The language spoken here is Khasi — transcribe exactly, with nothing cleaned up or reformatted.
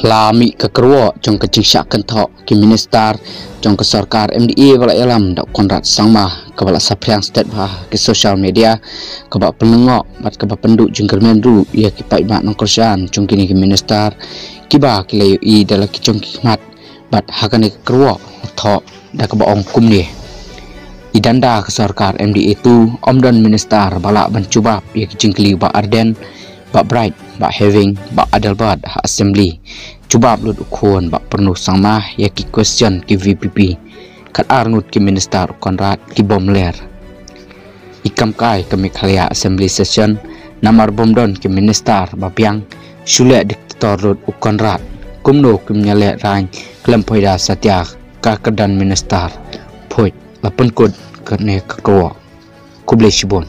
La mih ka kyrwoh jong ka jingshah kynthoh ki minister jong ka sorkar M D A ba la ïalam da u Conrad Sangma, kaba la saphriang stet bha ha ki social media, kaba pynlyngngoh bad kaba pynduh jingkyrmen ruh ïa ki paidbah nongkyrshan jong kine ki minister, kiba ki la ïohi da la ki jong ki khmat. Bad ha kane ka kyrwoh la thoh da kaba ong kumne: I danda ka sorkar M D A two ym don minister ba lah ban jubab ïa ki jingkylli u Bah Ardent, Bah Bright, Bah Having, Bah Adelbert ha assembly. Jubab lut u khun Bah Purno Sangma ïa ki question ki V P P. Kat ar ngut ki minister u Conrad ki bym ler. I kam kai ka Meghalaya Assembly Session, namar bym don ki minister ba biang, shu leh dictator lut u Conrad. Kumno kim ïaleh raiñ khlem poi da satia ka kyrdan minister? Phuid, la pynkut kane ka kyrwoh. Khublei shibun.